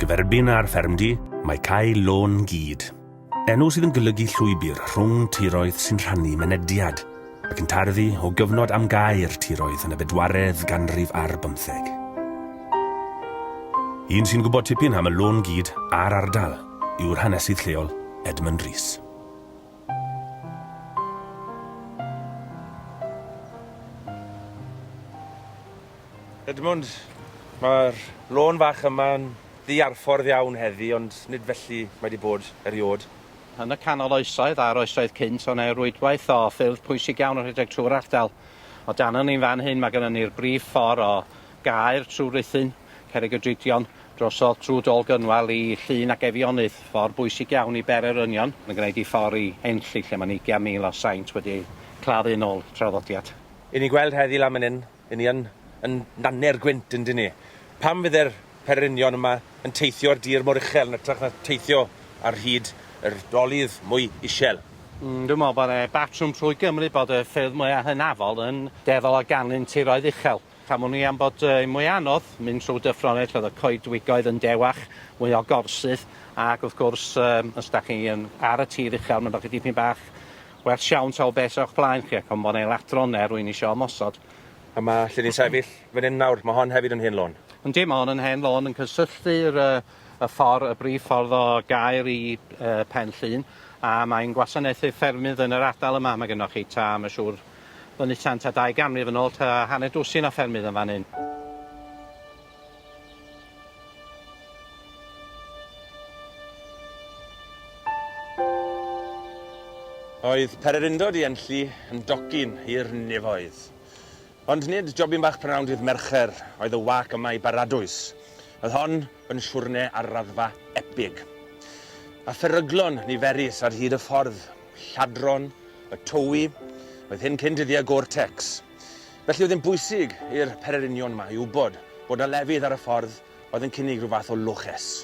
Gyferbyn â'r ffermdy, mae cae Lôn Gyd, enw sydd yn golygu llwybr rhwng tiroedd sy'n rhannu mynediad, ac yn tarddu o gyfnod amgau'r tiroedd yn y bedwaredd ganrif ar bymtheg. Un sy'n gwybod tipyn am y Lôn Gyd a'r ardal yw'r hanesydd lleol Edmund Rees. Edmund, mae'r lôn fach yma'n ddiarffordd iawn heddi, ond nid felly mae wedi bod eriôd. Yn y canol oesoedd a'r oesoedd cynt, o' 'ne rwydwaith o ffyrdd pwysig iawn yn rhedeg trwy'r ardal. O dan ni'n fan hyn mae gynnon ni'r brif ffordd o Gaer trwy Ruthun, Cerrig y Drudion, drosodd trwy Dôl Gynwal i Llŷn ac Eifionydd, ffordd bwysig iawn i Bererinion, yn gwneud i ffordd i Enlli lle mae 'na 20,000 o saint wedi eu claddu yn ôl traddodiad. I ni gweld heddi lan man 'yn, 'yn ni yn yn nanne'r gwynt yndyn ni? Pam fydde'r pererinion yma yn teithio ar dir mor uchel yn hytrach na teithio ar hyd yr dolydd mwy isiel? Mm, dwi'n meddwl bod e batrwm trwy Gymru bod y ffyrdd mwya hynafol yn dueddol o ganlyn tiroedd uchel. Pam wn i am bod e mwy anodd mynd trwy dyffrynnoedd lle oedd y coedwigoedd yn dewach, mwy o gorsydd, ac wrth gwrs yym os dach chi yn ar y tir uchel ma' chi dipyn bach well siawns o beth sy o'ch blaen chi ac on' bo' 'ne ladron ne' rywun isio ymosod. A ma' lle ni'n sefyll fan 'yn nawr, ma' hon hefyd yn hen lôn. Yndi, ma' hon yn hen lôn yn cysylltu'r yy y ffor y brif ffordd o Gaer i yy Pen Llŷn a mae'n gwasanaethu ffermydd yn yr ardal yma. Ma' gynnoch chi ta, ma' siŵr, fyny tan tua dau ganrif yn ôl, tua hanner dwsin o ffermydd yn fan 'yn. Oedd pererindod i Enlli yn docyn i'r nefoedd. Ond nid jobyn bach prynawn dydd Mercher oedd y wâc yma i baradwys. Oedd hon yn siwrne ar raddfa epig. A pheryglon niferus ar hyd y ffordd, lladron, y towi, oedd hyn cyn dyddiau Gore-Tex. Felly oedd e'n bwysig i'r pererinion 'ma i wybod bod 'na lefydd ar y ffordd oedd yn cynnig rhyw fath o loches.